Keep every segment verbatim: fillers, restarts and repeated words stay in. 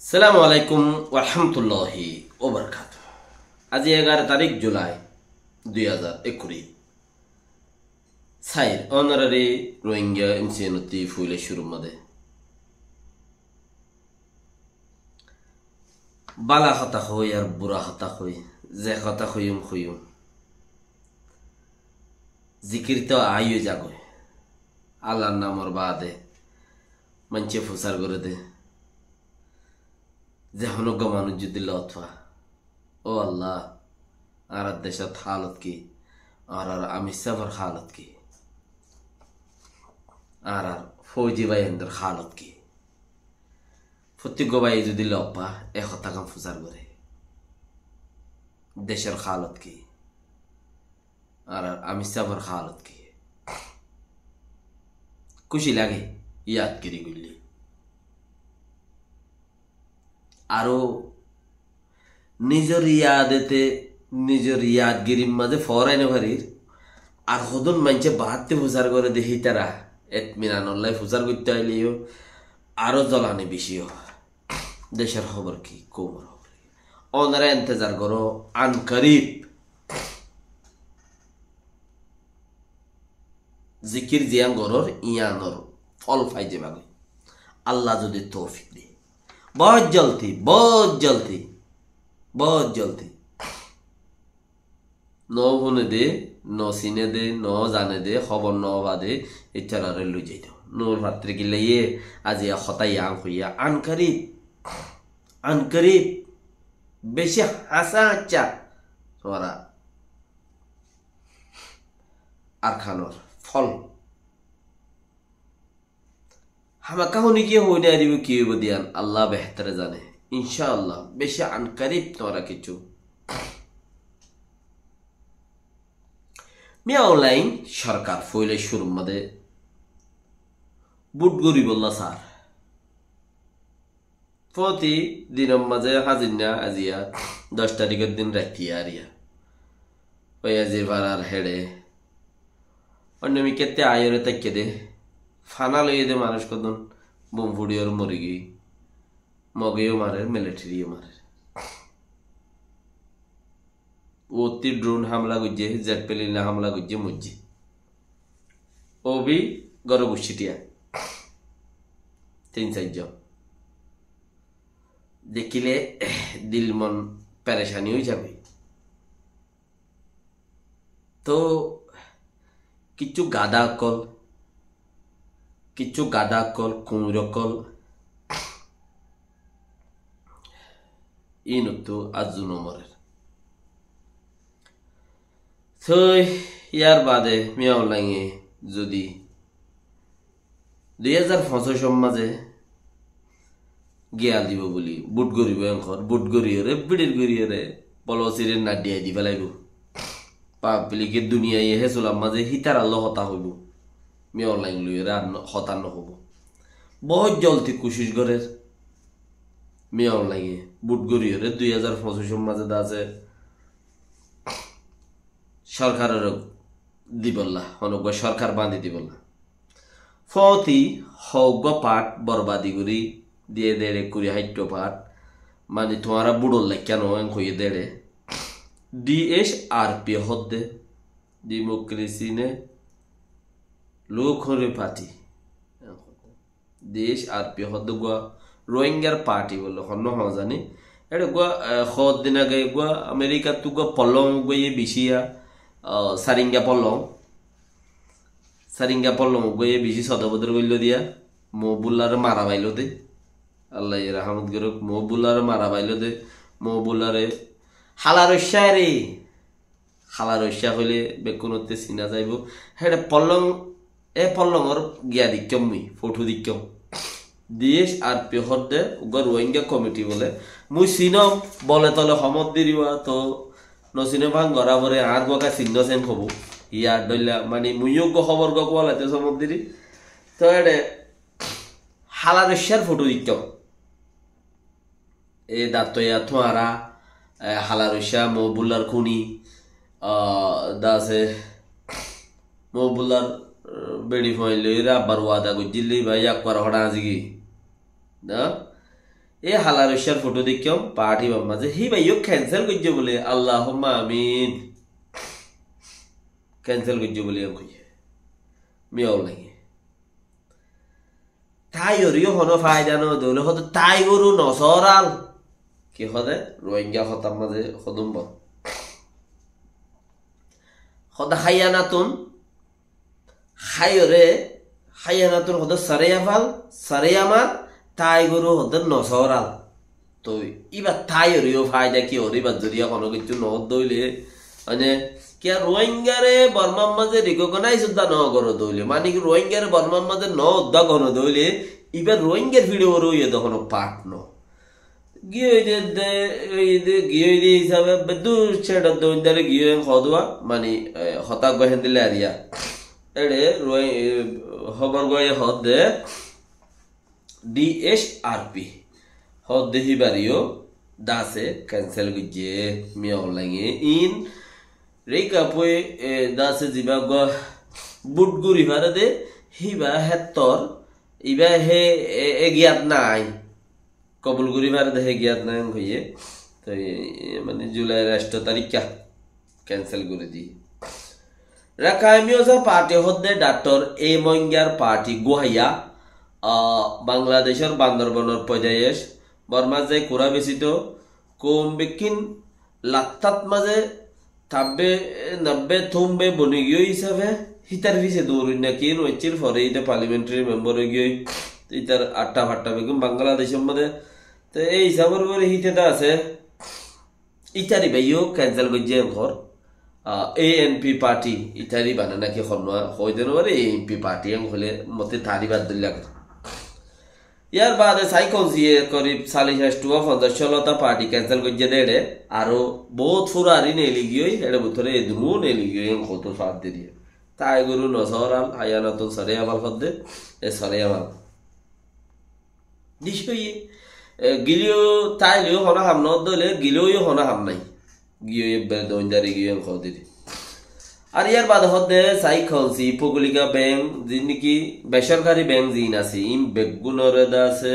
Assalamu alaikum warahmatulláhi wabarakátuhu. Aijja egaró tarík Julai dui házar ekkuri. Sair, ónorare Rohingya M C N ottú foila cúrur mazé bála hotá hoi ar bura hotá hoi, ze hotá hoiyum hoiyum. Zikir to aiyó zagói. Allar namor baade maincé fusár goré dé. Ze honó uggwá manúic zodi lot fa, ó Allah, añárar decót hálot ki? Añárar amir sáfor hálot ki? Añárar fóuji báiyaindor hálot ki? Fottí uggwá báiye zodi lot fa, e hotágan fusár goré. Decór hálot ki? Ar amir sáfor hálot ki? Kúci lage, yadgiri goillé. Aró nizor yadete, nizor yadgirir mazé foórai no farir. Ar hodún maincé baátte fusár goré dé hítara, etminanollá fusár goittó ailé yó aró zolani beci ó. Decór hóbor ki, koumor hóbor ki? Ónora entezar goró, ankarib zikir ziyán gorór, yíanor fol fai zaibagói. Allah zodi toufik de. Bout zoldi, bout zoldi, bout zoldi. No fúne dé, no siné dé, no zane dé, hóbor no fa dé, ítararé loi zaito. Nur Fatri ki laiye, aijja hotá yián hoiyé, ankarib, ankarib, beci háñsa háñsa, tuáñra Arkanor fol. Hámaká honikiyé hoi no faribó ki óibo de yían, Allah behétore zane. Incáallah, beci ankarib tuáñra kessú. Min Aung Hlaing sorkar foila cúrur mazé bút goríbolla sar. Fóti dinor mazé házinna aijja doc taríkor din raittiya ariya. Ói aijja farar héçe. Oinno mikkátte aiyóre táikke dé. Fana loiye dé manúic hodún. Bom fuçiyóre morigiyói. Moge yó marer, militari yó marer. Uottí drone hámla goijjé, jet plane hámla goijjé, moijjé. Ó bi górot guccítiya. Tin sair zon. Dekíle dil mon perecani ói zagói. Toh kessú gadá ókkol, kessú gadá ókkol, kuñir ókkol, ínottú aijjó no morer. Sói, yar bade Min Aung Hlainge zodi dui házar foñsicór mazé giyal dibo buli, bút goribo enkor, bút goriyóre, bíçir goriyóre, polosire nadiyai di félaibo. Pablike duniyaiye hé sular mazé hítarar loi hotá hoibo. Min Aung Hlaing loiyóre ar no-, hotá no hoibo. Bout zoldi kucíc gorer. Min Aung Hlainge bút goriyóre dui házar foñsicór mazé de asé sorkaroré dibolla, honó uggwá sorkar bañdí dibolla. Fóti hoggwá part borbadi gorí diyé dé eçé kuri háitto part, mani tuáñra búçor laikká no en hoiyé dé eçé. D H R P hoódde, Democracy ne Luk Hori Party. D H R P hoódde uggwá Rohingyar party bóle, honnúa hoó zani. Eçé uggwá, eh, hoddin age uggwá Amerikattú uggwá pollong uggwá iye bicí ya, ah, Saringá pollong. Saringá pollong uggwá iye bicí sodor bodor goilló diya, Mohibulláre mara failó dé. Allaye rahámot gorók, Mohibulláre mara failó dé, Mohibulláre hála roiccá re. Hála roiccá hoilé bekkúnotte sina zaibó. Héçe pollong, e pollongor giya deikkóm mui, fothó deikkóm. D H R P hoódde uggwá Rohingya committee bóle. Mui sinóm, bole tole homot diriba, to no sine bangora bore añár uggwá sinno sen hobo. Yar dhoilla, mani mui uggwá hobor uggwá kuwalaite somot diri. To eçe hála roiccár fothó deikkóm. E dattoya tuáñra, e, hála roiccá Mohibullar kúni, a, dase Mohibullar, e, beçi fuain loiyóre abbar wada goijjíl de, iba yakbar hoçé añzigi. Na? E hala roiccár foto deikkám, party bamma ze híba yó cancel goijjé bóle, Allahumma amin. Cancel goijjé bóle yó hoiyé. Miyawal naki. Tái oré yó honó faida no dóile, hoóde tái goru no soral. Ki hoóde? Rohingya hotár mazé hodún bor. Hoóde háiyanatun, háiyoré, háiyanatun hoóde sareyafal, sareyamar, tái goru hoóde no soral. Toi íba tái oré yó faida ki oré, íba zoriya honó kessú no dóile, mane, kiya Rohingyare Bormar mazé recognize udda no goró dóile, mane ki Rohingyare Bormar mazé no udda goró dóile, íba Rohingyar fiçe uore óiye de honó part no. Giyói de, de, ói de, giyói de hísabe beddur céçor de óindare giyói en hodúa, mane, e, hotá gua héndilla ariya. Eçe, Rohi-, e, hóbor gua hoóde, D H R P. Hoóde híbareyó dase cancel goijjé, Min Aung Hlaing e. In Rikapui, e, dase ziba gua but guri fare de, híba héttor, íba hé, e, e giyat nai. Kobul guri fare de hé giyat nai hoiyé. Toi, e, mane July r atharo tarikka cancel gori di. Rakhine Myoza Party hoóde Doctor A Moingar party guhaiya, ah, Bangladecor Bandarbanor poidayec, Bormat zai kura besito, koum bekkín lattat mazé tabbe, nabbe, tumbe boni giyói hísabe, hítar fise douroi naki, in oiccíl fore íte parliamentary member ói giyói, ítar atta fatta bekkún Bangladecor mazé. Te ei hísabor uore híte de asé, Ítari báiyo cancel goijjé enkor, ah, A N P party, ítari bana naki honnúa, hoide no fare A N P party en hoile mote tari bad dilla gor. Yar bade sai konsiye korib sallic athto ponzaic solota party cancel goijjé de ere, aro bout furari neli giyói, ere butore edunu neli giyói en hoto saat de diye. Tai goru no soral, háiyanatun sore amal hodde, e sore amal. Dic óiye, e, gileyó táileyo hono ham no dóile, gileyó hono ham nai. Giyói ebbe doindari giyói en hodiri. Ar yar bade hodde sai konsi pogolika bank, zin niki besorkari bank zin asé, in beggúnore de asé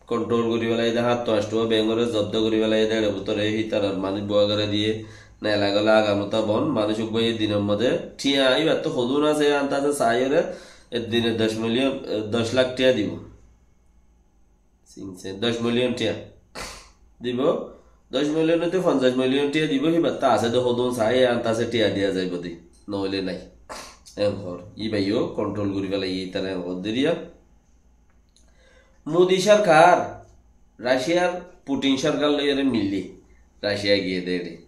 control gori félaiye de, háñttu añcttu bankore zobdo gori félaiye de, ere butore hítarar manuc bua gori diye, nela gole agamota bon, manuc uggúa dinor modde, thiañ, ibar to hodún asé, anta asé, saiyore, e dine doc million, e, doc lak thiañ dibo. Sinsé, doc million thiañ dibo, doc million ottú ponzaic million thiañ dibo, híbattú asé de hodún sai, anta asé thiañ diya zaibo de, noile nai. Enkor, íbayo control gori félaiye, ítara enkor diriya. Modi sorkar Raciar Putin sorkar loiyore mille, Racia giyé de ere.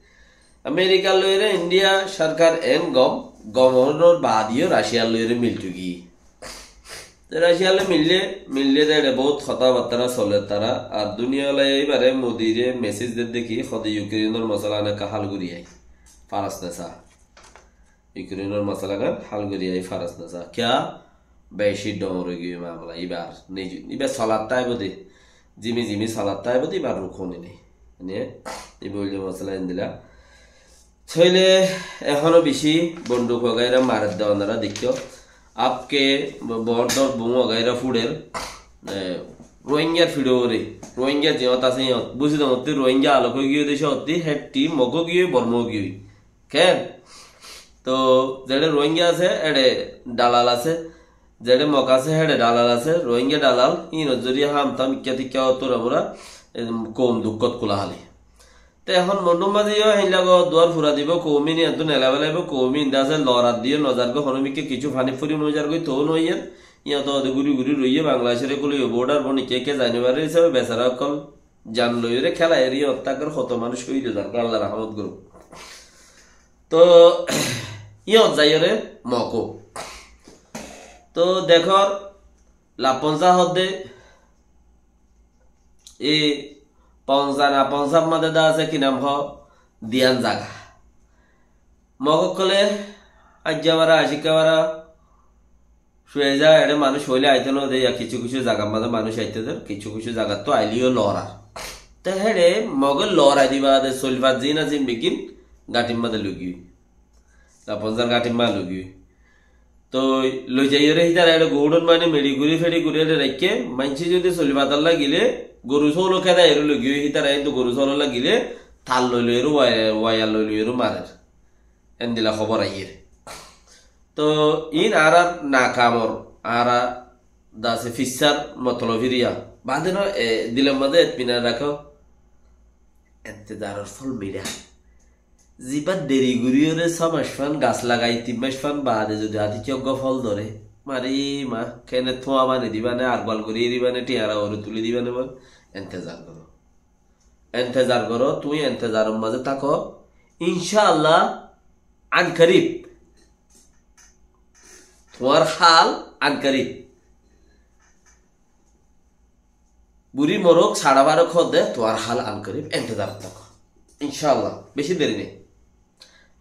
Amerikar loiyore India sorkar en gom, gom ónor bade yó Raciar loiyore miltugí. Te Raciar loi mille, mille de ere bout hotábattara soler tara. Ar duniyalai ibare Modire mesej der de ki, hode Ukrainor mosalan ekka hal gori ai. Faras nesa. Ukrainor mosalan hal gori ai faras nesa. Kiya? Beci dor ói giyé mamala. Ibar niji, ibar solat táibo de. Zimi zimi solat táibo de, ibar rukoni nai. Mane, iba óilde mosala endilla. Tóile ehóno beci bonduk wagaira marer de onora deikko. Apke bo-, bordor bung wagaira furer, e, Rohingyar fiçe uore, Rohingya ziyót asé iyót. Buzi dóngotti Rohingya alok ói giyé de sótti, hétti Mog ó giyé, Borma ó giyé. Ken? To, zeçe Rohingya asé, eçe dalal asé. Zeçe Mog asé, héçe dalal asé. Rohingya dalal, inor zoriya ham tam ikka tikka ottura bura, em, koum dukkot kula hali. Te ehón Mondhur mazé yó héinlago duar fura dibo, koum in iyanttu nela belaibo, koum in de asé lorar diyo nozar goi, hono mikke kiccu fani furi nozar goi, tou noiyé. Iyanttu ode guri guri roiye, Bangladecor ekku loiye border boni ke ke zai no fare hísabe besara okkol. Jan loiyore kelaiyore iyot tákar hoto manúic cóhid ói zar, Allah rahmot goruk. To iyot zaiyore Mog ó. To dekor Laponza hodde, e Ponza na Ponza mazé de asé ki nam ho, diyan zaga. Mog ókkole aijja bara, acikka bara, Sueza eçe manúic hoile aito no de, ya kiccu kiccu zagar mazé manúic aito de, kiccu kiccu zagattu aile yó lorar. Te héçe Moge lorai diba de, solfat zin asé beggín gañthir mazé loi giyói. Laponzar gañthir mazé loi giyói. Toi loi zaiyóre hítara ere goudon mani meçi guri feçi guri ere raikké, maincé zodi soli fatar lagile, goru sóolo kéda ere loi giyói hítara, kintu goru sóolo lagile, tar loi loi ere wai-, waiyar loi loi ere marer. Endilla hóbor aiyér. Toi iín añárar nakamor, añára dase fissar motolob firiya. Bade no, e, dilor mazé etminan rakó. Entezaror fol miçá. Ziba deri guriyóre só mac fan gas lagai, tin mac fan bade zodi hati kiyógga fol dóre, mari ma, kene tuwa bani diba ne, ar gwal gori diba ne, tiyara ore tuli diba ne, ma, entezar goró. Entezar goró, tuñí entezaror mazé táko. Incáallah, ankarib. Tuáñr hal ankarib. Buri morok, saçá barok hoó de, tuáñr hal ankarib, entezarot táko. Incáallah, beci deri nai.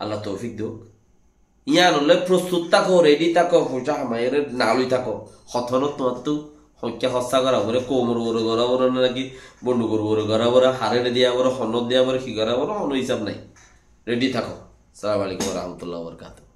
Allah toufik douk. Yíanolla prostut táko, redi táko, foicá hamaiyóre naloi táko. Hotonot tuáñttu hoikká hossá gora foré, koumor uore gora foré naki, bondukor uore gora foré, haré diya foré, honnot diya foré, ki gora foré, hono hísab nai. Redi táko. Assalamu alaikum wa rahmatullahi wa barakatuhu.